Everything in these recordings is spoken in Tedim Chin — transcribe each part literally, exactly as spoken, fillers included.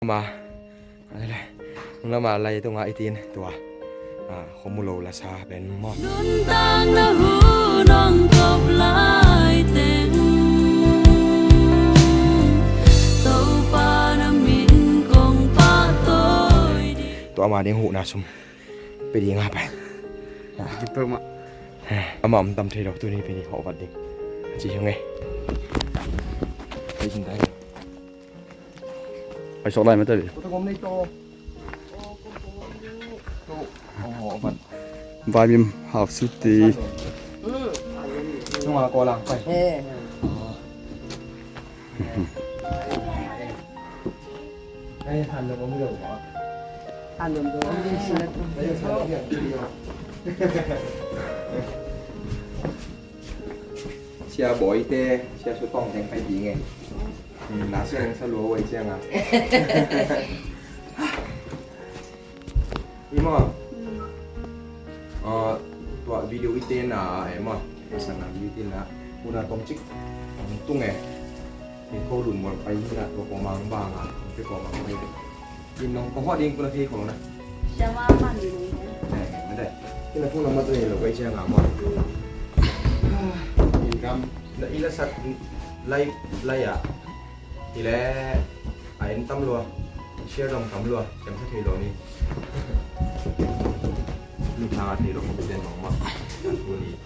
Ama, a le, nunglama lai tunga i tin tua, a, khuamu lo lasa pen maw. Nuntakna hun hong kop lai teng, Topa na min kong pahtawi ding. Tua ama ding huhna sum pia ding a pai. Dipeu mah. Ama om tam thei lo, tuni pia ding, hawh vat ding. Ci hiang e. Hei sin dai. Ai sok lai mate. Vaimim hau suti. Nunga ko lang pai. Ai han lo om lo. Han lo om lo. Sia Bawi te, Sia Su Tong teng pai ding e. Hmm, na sia nang sa lua wai ciang a. I maw? Hmm. Ah, tua video i te na, eh, maw? Sa na video i te na. Una tom cik. Tung e. Ko lun mual pai na tua ko mang bang a. Ko mang pai. Inn nong ko hua ding kula thei khol na. Siama man ding. Eh, mate. Kina phone number tu ni lo kai sia nga mo. Inn kam. Na i lasak lai, lai a. I le a en tam lua. Share dong tam lua. Siam sa thei lo ni. Ni thang a thei lo ko den mong ma. Ku ni.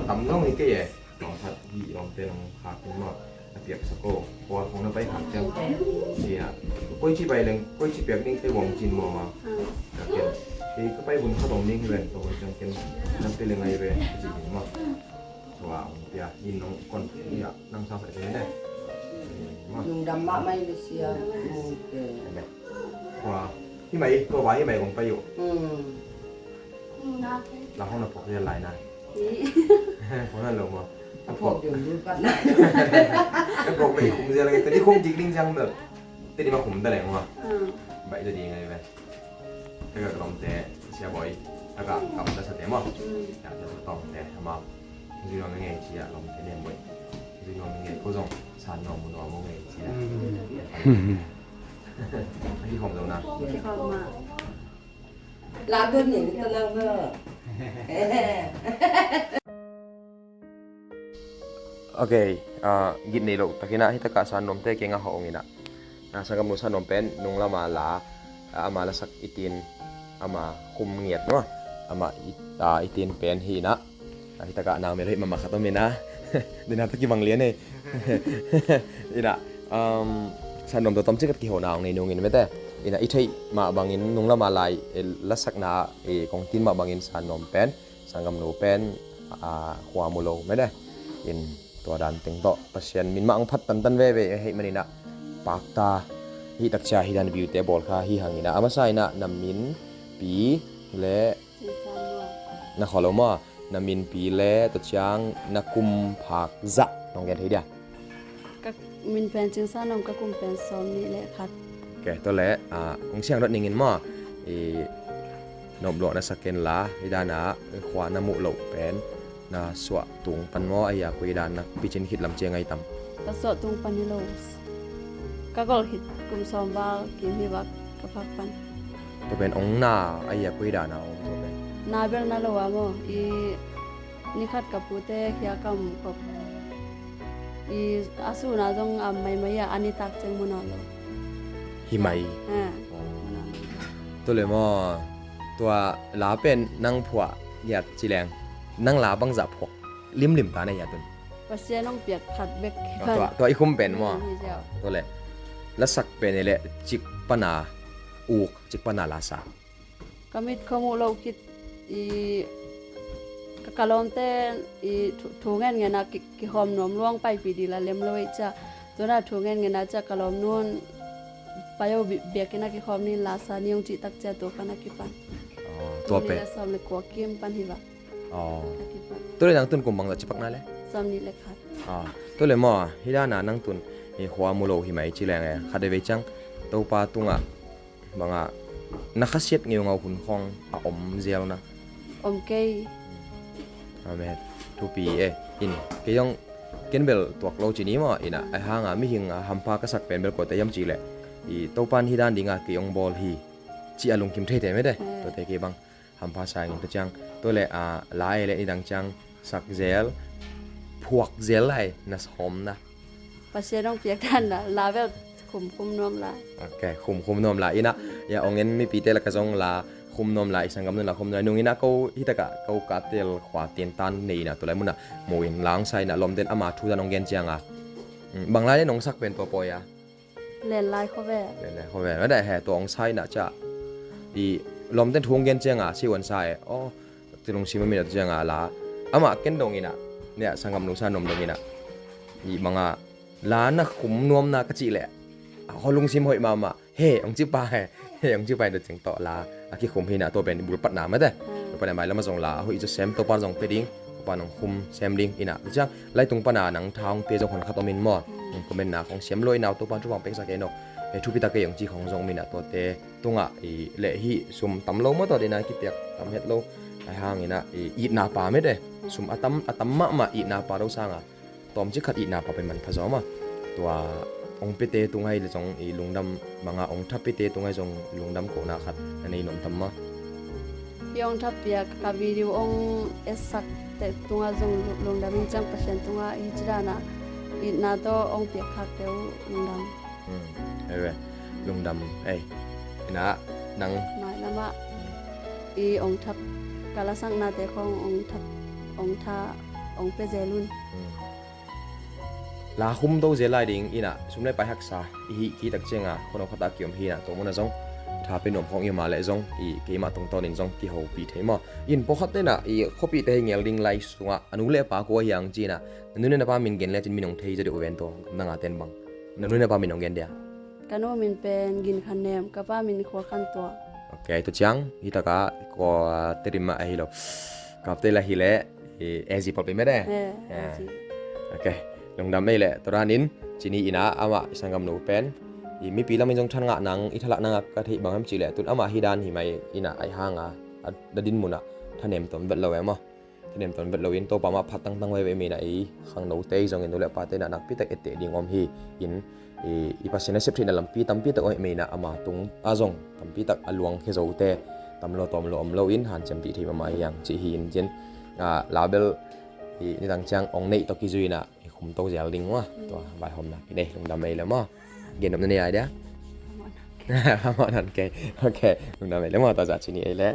Tam dong i ke ye. Lawng khat hi lawng te nong khak in maw? A piak sa ko. Pawl khong na pai khak ciang. Sia. Koi ci pai leng, koi ci piak ding te wang cin maw ma. Ka ken. Kei ka pai bun khat om ding ven, ka hoi ciang ken. Nam te leng ai ve, ci ding maw. Tua ong pia, in nong kon pia, nang sa sa te ne. Maw. Lungdam mahmah i le sia. Tua. Hi mai, tua ba hi mai kong pai uh. Hmm. La hong na pok zel lai na. Kong na lo maw. A pok ding dul pat na. A pok bai khum zel lai. Tadi khum dik ding jang bel. Tadi ma khum da leng maw. Hmm. Bai da ding ai bai. Taga lom te sia boi. Taga kam da sa te maw. Hmm. Ya da tong te maw. Zui nuam ngei ci a lom te nem boi. Zui nuam ngei ko zong san nuam mu nuam ngei ci a. Hmm. Hi khom lo na. Hi khom ma. La dun ni ta lang na. Ok, ah, git nei lo takina hi taka san nuam te kenga hong ina. Na sangam nu san nuam pen nung lama la, ah, ama la sak itin ama khum ngiat no. Ama it, ah, itin pen hi na. Ah, hi taka nang mel hi mama khat om ina. Dina ta kibang lian e. Ina, um, san nuam to tom cikat kiho na ong nei nungin mete. Ina i theih mah bangin nung lama lai, eh, la sakna, eh, kong tin mah bangin san nuam pen. Sanggam nu pen, ah, khua mu lo mede. In tua dan teng tawh Pasian min mah ang phat tantan veve hei maninah pakta hi takcia hi dan biute bawl kha hi hanginah a masa inah na min pi le na khua lo maw? Na min pi le tua ciang na kum phak zah nong gen thei dia? Ka min pen Cing San Nuam, ka kum pen sawm nih le khat. Ok, tua le, ah, hong siang dot ningin maw? I nopluah na sa ken la, i dana, i khua na muh loh pen na suah tung pan maw, a ia koi dan na picin khit lam cia ngai tam? Ka suah tung pan hi lo. Ka gol khit kum sawm val kim hi vak ka phak pan. Tua pen hong na, a ia koi dana hong tua pen? Na bel na lo a maw, i Ni khat ka pute khia kam kop. I a suna zong a maimai a, a nitak ciang muna lo. Hi mai. Ha. Tua le maw, tua la pen nang phuah hiat ci leng, nang la bangzah phuak limlim ta na hiat un? Pasian hong piak khat bek. Tua, tua i khum pen maw? Hmm, hi ziau. Tua le, la sak pen i le cik pana uk, cik pana la sa. Ka mit khuamuh loh khit i ka, ka lawmte i thu, thu ngen ngena ki, kihawm nuam luang paipih dih la lem lo ei cia. Tuna thu ngen ngena cia ka lawm nun paio biakina kihawm nin la sa ni hong cih tak cia tua pana kipan. Aw, tua pen. Tuni la sawm le kua kim pan hi va. Aw. Ka kipan. Tua le nang tun kum bangzah cipak na le? Sawm nih le khat. Aw. Tua le maw, hi dana nang tun i khua mu lo hi mai ci leng e. Khat e vei ciang Topa tungah banga na khasiat ngeungau hun khawng a om zel na? Om kei. Amen. Thupi e. In kei zong ken bel tuak lo ci ni maw, ina a hanga mihing a hampa ka sak pen bel kua ta hiam ci leh i Topan hih dan dinga kei hong bawl hi, ci a lungkim thei te mete. Tuate kei bang hampha sangin tua ciang, tua le a la e le nidang ciang sak zel, phuak zel lai na sawm na. Pasian hong piak dan na la bel khum khum nuam lai. Ok, khum khum nuam lai ina, ya hong en mipite laka zong la khum nuam lai, i sanggam nun la khum nuam lai nung ina ko hitaka ko kaptel khua tientan nei ina tua lai muna mu in la hong sa ina lawmten ama thu dan hong gen cianga. Bang lai le nong sak pen tua pawi a. Lenlai khuavel. Lenlai khuavel. Mada he tua hong sa ina cia. I lawmten thu hong gen cianga si wan sa e. Oh, ti lungsim a mina tu cianga la. Ama ken dong ina. Nia sanggam nu sa nuam dong ina. I banga la na khum nuam na ka cih le. Ho lungsim hoih mama. He, hong ci pa he. He, hong ci pa he da cing tawh la. A kikhum hi na tua pen bulpatna mate. Bulpatna mai lama zong la. Hoih za sem Topan zong pe ding. Topan hong khum sem ding ina. Ciang, lai tung pana nang tha hong pe zong hon khat om in maw. Comment na hong siam lo ina Topan thupha hong peksak e no. He thupi tak e hong ci khong zong mina tuate. Tunga i le hi sum tam lo maw tua dina kipiak tam het lo. Ai hang ina i itna pa mete. Sum a tam, a tam mahmah itna pa do sanga. Tawmcik khat itna pa pen manpha zaw ma. Tua hong pete tungai le zong i lungdam manga hong tha pete tungai zong lungdam kohna khat na nei nuam tam ma. I hong tha piak ka video hong etsak te tunga zong lungdam in ciang Pasian tunga i cidana itna tawh hong piak khak te uh lungdam. Ewe lungdam ei ina nang mai lama i hong tha ka lasakna te khong hong tha hong tha hong pe zel un. La khum to zel lai ding ina sum le pai haksa i hi ki tak cianga khonok khata kiom hi na tua muna zong tha pe nuam khong i ma le zong i keima tungtawn in zong kihopih thei maw. In pawkhat tena i khopih te hi ngel ding lai sunga a nu le pa kua hiang cina na nu le na pa min gen le cin min hong thei zaw deuh ven tua nanga ten bang na nu le na pa min hong gen dia. Ka nu min pen Gin Khan Nem, ka pa min Khua Khan Tua. Ok, tua ciang hitaka kua terim mah ahi lo. Kapte la hi le i ezi pawlpi mede. Ok, lungdam ei le tua danin cini ina ama i sanggam nu pen i mipi lamin zong than ngah nang i thalak nanga ka theih bang hem cih le tun ama hi dan hi mai ina ai hanga a dadin muna thanem tom vet lo em aw. Thanem ton vet loin Topa mah phat tangtang veve meina i khangnote i zongin nu le pate na nakpitak etteh ding om hi. In i Pasian a sep theihna lampi tampitak om hi meina ama tung a zong tampitak a luang khe zote tamlo tawmlo om loin hanciam pih thei mahmah hi ang cih hi in cin. Label i nidang ciang ong neih tawh kizui na i khum to zel ding maw. Tua vaihawmna kinei lungdam ei le maw. Gen nop na nei ai dia. Amah nan kei. Ok, lungdam ei le maw tua zah cini ei le.